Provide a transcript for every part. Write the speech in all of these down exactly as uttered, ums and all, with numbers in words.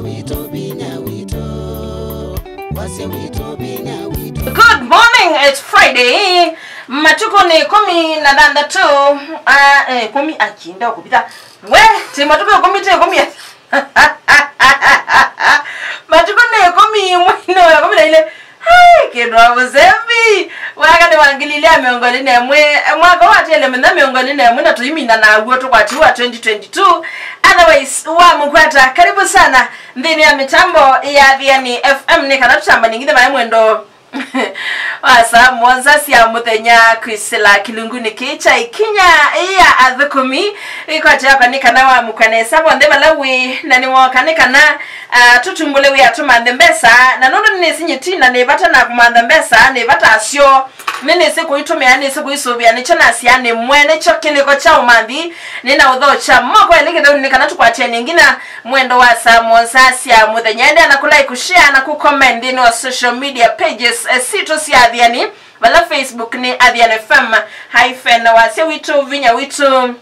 Witũ vinya witũ. Wasya witũ vinya witũ. Good morning, it's Friday. Matukũ nĩ ĩkũmi na thanthatũ. Ah, eh, ĩkũmi akinda kũvitha. We, ti matukũ ĩkũmi, ti ĩkũmi. Matukũ nĩ ĩkũmi, mwei nĩ wa ĩkũmi na ilĩ. Hai, kĩndũ wa mũsembi. Mwaka nĩ wa ngili ilĩ ya mĩongo ĩlĩ na ĩmwe, mwaka wa tele mĩna mĩongo ĩlĩ na ĩmwe na tũimina naw'o tũkwatiwa twenty twenty-two. Otherwise, wa mũkwata, karibu sana nthĩnĩ ya mĩtambo ya Athiani F M, nĩ kana tũtamba ningithe maĩ mwendo wa saa mũonza sya mũthenya kwĩsĩla kĩlungunĩ kĩĩ kya ĩkinya ya athũkũmi. Ĩkwatyo yakwa nĩ kana wamũkwa nesa vonthe vala wĩ, na nĩwooka nĩ kana, ah, tũtumbũle wĩa tũmanthe mbesa. Na nũndũ nĩnĩsĩ nyie tina nĩ vata na kũmantha mbesa, nĩ vata asyo. Nĩnĩsĩ kũitũmĩa, nĩsĩ kũisũvĩa, nĩkyo nasya nĩ mwene kyo kĩlĩko kya ũmanthi. Nĩnaũthokya moko elĩ kĩtheunĩ nĩ kana tũkwatĩanĩe nginya mwendo wa saa mũonza sya mũthenya. Endea na kũlike, kũshare na kũcomment nthĩnĩ wa social media pages, eh, sitũ sya Athiani. Vala Facebook nĩ Athiani F M hyphen wasya witũ vinya witũ.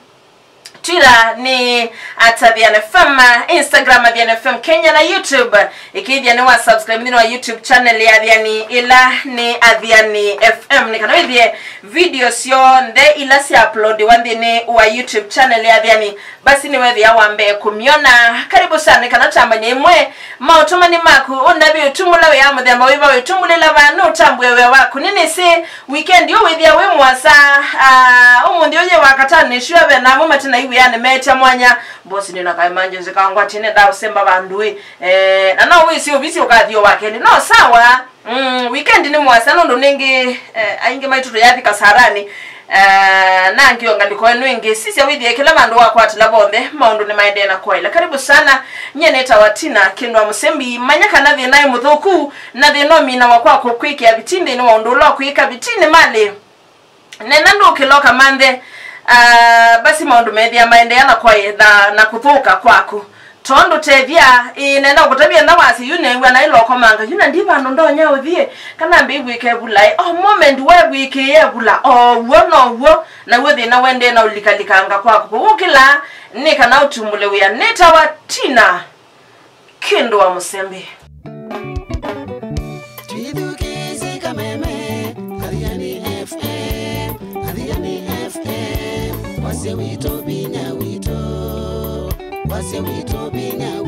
Twitter nĩ at Athiani F M, Instagram Athiani F M Kenya, na YouTube. Ĩkĩĩthya nĩ wa subscribe nthĩnĩ wa YouTube channel ya Athiani, ĩla nĩ Athiani F M, nĩ kana wĩthĩe video syonthe ila sya uploadiwa nthĩnĩ wa YouTube channel ya Athiani. Basi nĩwethĩa wa mbee kũmyona. Karibu sana, nĩ kana twamanye ĩmwe maũtũmani maku. Ũndavye ũtumbũla wĩa mũthemba wĩva, wĩtumbũlĩla vaa, nũtambũe wĩa waku. Nĩnĩsĩ weekend ũ wĩthĩa wĩ mũasa. Ah, ũmũnthĩ ũyĩ wa katano nĩsua ve namo mate na iwĩanĩ meetya mwanya. Bosi, nĩ na ka emergency kangwatie, nenda ũsemba vandũ ĩ. Eh, na no wĩsĩ ovisi ũkathi o wa kelĩ. No sawa. Mm, weekend nĩ mũasa nũndũ nĩngĩ, eh, aingĩ maitũ tũyathi kasarani. Eh, na ngĩ o ngalĩko ĩno ĩngĩ. Sisya wĩthĩe kĩla vandũ wakwatĩla vonthe, maũndũ nĩmaendee na kwaĩla. Karibu sana. Nyie nĩtawa Tina Kĩndũ wa Mũsembi. Manya kana thĩna ĩ mũthũku, na thĩna ũminawa kwa kũkwĩkĩa viti nthĩnĩ wa ũndũ ũla ũkwĩka viti nĩ malĩ. Nena ndũkĩla ũkamanthe, ah, basi maũndũ methĩa maendeea na kwaĩtha na kũthũka kwaku. Tondũ tethya, ĩĩ, nenda ũkũtavya enda wasya, yu neew'a naĩla ũkomanga, yu na ndi vandũ ndonya ũthiĩ, kana mbĩw'ĩke evula ĩ. O moment wew'ĩkĩĩe evula, o w'o no w'o, naw'o thĩna wendee na ũlikalikanga kwaku. Kũu ũkĩla, nĩ kana ũtumbũle wĩa. Nĩtawa Tina Kĩndũ wa Mũsembi. Twĩthukĩĩsye kameme, Athiani F M, Athiani F M, wasya witũ vinya witũ, wasya witũ vinya